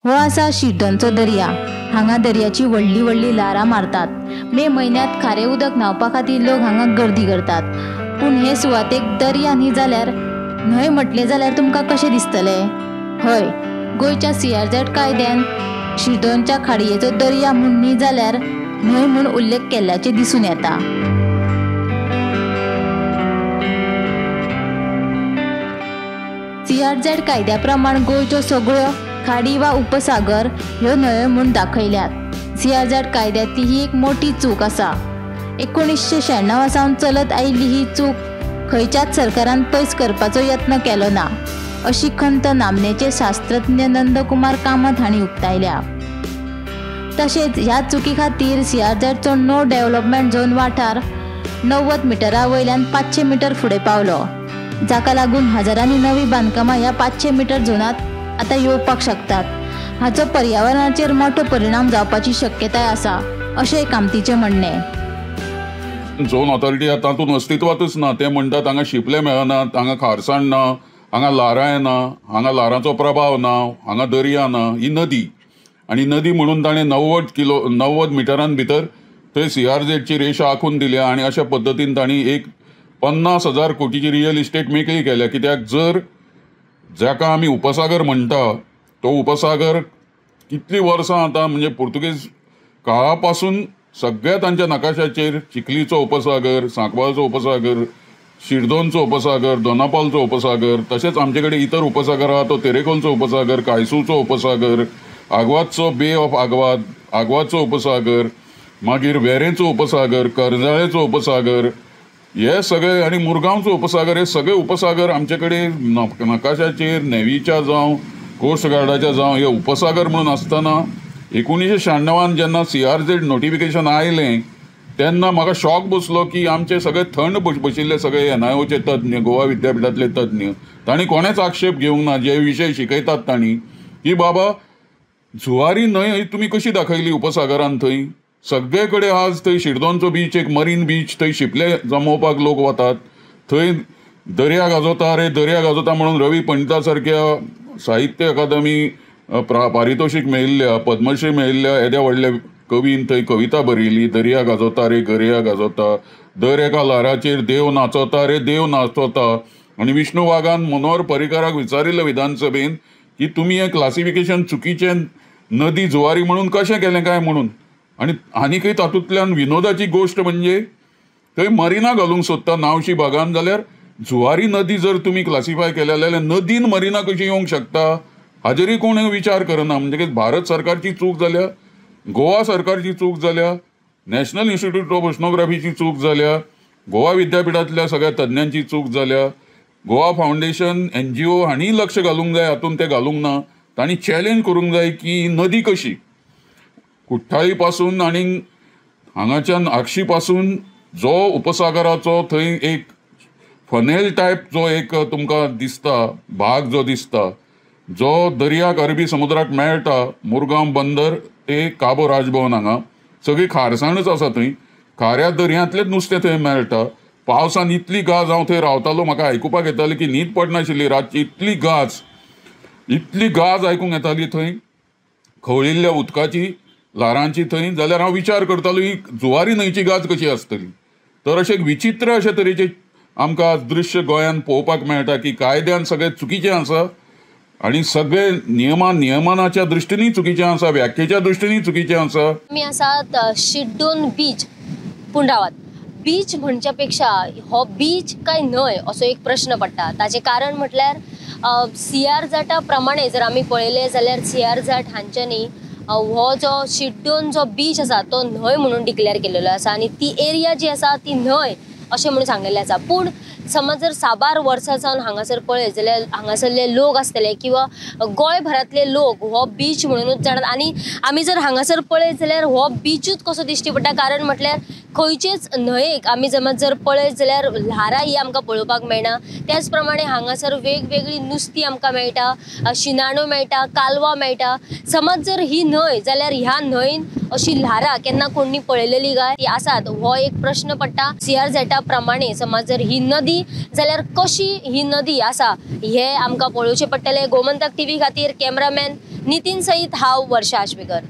हो आसा शिरदोनचो दर्या. हांगा दर्याची व्हडली व्हडली ल्हारां मारतात. मे म्हयन्यांत खारें उदक न्हांवपा खातीर लोक हांगा गर्दी करतात. पूण हे सुवातेक दर्या न्ही जाल्यार न्हंय म्हटलें जाल्यार तुमकां कशें दिसतलें? हय, गोंयच्या सीआरझेड कायद्यान शिरदोनच्या खाडयेचो दर्या म्हूण न्ही जाल्यार न्हंय म्हूण उल्लेख केल्ल्याचें दिसून येता. सीआरझेड कायद्या प्रमाण गोंयच्यो सगळ्यो खाडी वा उपसागर ह्यो न्हंयो म्हूण दाखयल्यात. सीआरझेड कायद्यांतली ही एक मोठी चूक आसा. 1996 सावन चलत आयिल्ली ही चूक खंयच्याच सरकारान पयस करपाचो यत्न केलो ना, अशी खंत नामनेचे शास्त्रज्ञ नंदकुमार कामत हांणी उक्तायल्या. तशेंच ह्या चुकी खातीर सीआरझेडचो नो डेव्हलपमेंट झोन वाठार 90 मिटरा वयल्यान 500 मिटर फुडें पावलो, जाका लागून हजारांनी नवी बांदकामां ह्या 500 मिटर झोनांत आतां येवपाक शकतात. हाचो पर्यावरणाचेर मोठो परिणाम जावपाची शक्यताय आसा, अशें कामतीचें म्हणणें. झोन ऑथॉरिटी आतां तातूंत अस्तित्वांतच ना. ते म्हणटात हांगा शिंपले मेळनात, हांगा खारसाण ना, हांगा ल्हारां येना, हांगा ल्हारांचो प्रभाव ना, हांगा दर्या ना. ही नदी आनी नदी म्हणून ताणें 90 मिटरां भितर थंय सीआरझेडची रेशा आंखून दिल्या आनी अशा पद्दतीन तांणी एक 50,000 कोटीची रियल इस्टेट मेकळी केल्या. कित्याक जर जाका आमी उपसागर म्हणटा तो उपसागर कितलीं वर्सां आतां म्हणजे पुर्तुगेज काळा पासून सगळ्या तांच्या नकाशाचेर चिखलीचो उपसागर, सांकवाळचो उपसागर, शिरदोनचो उपसागर, दोनापावलचो उपसागर, तशेंच आमचे कडेन इतर उपसागर आहा तो तेरेखोलचो उपसागर, कायसूचो उपसागर, आगवादचो बे ऑफ आगवाद, आगवादचो उपसागर, मागीर वेरेंचो उपसागर, करंजाळेचो उपसागर, हे सगळे आनी मुरगांवचो उपसागर, हे सगळे उपसागर आमचे कडेन नकाशाचेर नेवीच्या जावं कोस्ट गार्डाच्या जावं हे उपसागर म्हणून आसतना 1996 जेन्ना सीआरझेड नोटिफिकेशन आयलें तेन्ना म्हाका शॉक बसलो की आमचे सगळे थंड बशिल्ले सगळे एनआयओचे तज्ञ, गोवा विद्यापिठांतले तज्ञ, तांणी कोणेच आक्षेप घेवंक ना जे विशय शिकयतात तांणी की बाबा जुवारी न्हंय तुमी कशी दाखयली उपसागरान. थंय सगळे कडेन आज थंय शिरदोनचो बीच एक मरीन बीच, थंय शिंपले जमोवपाक लोक वतात, थंय दर्या गाजोता रे दर्या गाजोता म्हणून रवी पंडिता सारक्या साहित्य अकादमी पारितोशीक मेळिल्ल्या, पद्मश्री मेळिल्ल्या येद्या व्हडल्या कवीन थंय कविता बरयली, दर्या गाजोता रे दर्या गाजोता, दर एका ल्हाराचेर देव नाचोता रे देव नाचोता. आनी विष्णू वाघान मनोहर पर्रीकाराक विचारिल्लें विधानसभेन की तुमी हें क्लासिफिकेशन चुकीचें नदी जुवारी म्हणून कशें केलें काय म्हणून. आनी आनीकय तातूंतल्यान विनोदाची गोश्ट म्हणजे थंय मरिना घालूंक सोदता नावशी भागान, जाल्यार जुवारी नदी जर तुमी क्लासिफाय केल्या जाल्यार नदीन मरिना कशी येवंक शकता हाजेरूय कोण विचार करना. म्हणजे भारत सरकारची चूक जाल्या, गोवा सरकारची चूक जाल्या, नॅशनल इन्स्टिट्यूट ऑफ ओशनोग्राफीची चूक जाल्या, गोवा विद्यापिठांतल्या सगळ्या तज्ञांची चूक जाल्या, गोवा फावंडेशन एनजीओ हांणी लक्ष घालूंक जाय, हातूंत तें घालूंक ना. तांणी चॅलेंज करूंक जाय की नदी कशी कुठ्ठाळी पासून आनी हांगाच्यान आगशी पासून जो उपसागराचो थंय एक फनेल टायप जो एक तुमकां दिसता भाग जो दिसता जो दर्याक अरबी समुद्राक मेळटा, मुरगांव बंदर ते काबो राजभवन हांगा सगळी खारसाणच आसा, थंय खाऱ्या दर्यांतलेंच नुस्तें थंय मेळटा. पावसान इतली गाज, हांव थंय रावतालो, म्हाका आयकुपाक येतालें की न्हीद पडनाशिल्ली रातची, इतली गाज, इतली गाज आयकूंक येताली थंय खवळिल्ल्या उदकाची ल्हारांची थंय. जाल्यार हांव विचार करतालो ही जुवारी न्हंयची गाज कशी आसतली. तर अशें एक विचित्र अशे तरेचें आमकां दृश्य गोंयांत पळोवपाक मेळटा की कायद्यान सगळें चुकीचें आसा आनी सगळे नियमनाच्या दृश्टीनूय चुकीचें आसा, व्याख्येच्या दृश्टीनूय चुकीचें आसा. आमी आसात शिरदोन बीच, पूण रावात, बीच म्हणच्या पेक्षा हो बीच काय न्हय असो एक प्रश्न पडटा. ताचें कारण म्हटल्यार सीआरझेडा प्रमाणे जर आमी पळयलें जाल्यार सीआरझेड हांच्यांनी हो जो शिरदोन जो बीच आसा तो न्हंय म्हणून डिक्लेअर केलेलो आसा आनी ती एरिया जी आसा ती न्हंय अशें म्हणून सांगलेलें आसा. पूण समज जर साबार वर्सां सावन हांगासर पळयत जाल्यार हांगासरले लोक आसतले किंवा गोंयभरांतले लोक हो बीच म्हणूनच जाणात आनी आमी जर हांगासर पळयत जाल्यार हो बीचूच कसो दिश्टी पडटा, कारण म्हटल्यार खंयचेच न्हंयेक आमी समज जर पळयत जाल्यार ल्हारां ही आमकां पळोवपाक मेळना. त्याच प्रमाणे हांगासर वेगवेगळी नुस्तीं आमकां मेळटा, शिनाणो मेळटा, कालवां मेळटा. समज जर ही न्हंय जाल्यार ह्या न्हंयन अशी ल्हारां केन्ना कोणी पळयलेली काय ती आसात हो एक प्रश्न पडटा. सीआरझेडा प्रमाणे समज जर ही नदी जाल्यार कशी ही नदी आसा हे आमकां पळोवचें पडटलें. गोमंतक टीव्ही खातीर कॅमेरामॅन नितीन सहित हांव वर्षा आश्वेकर.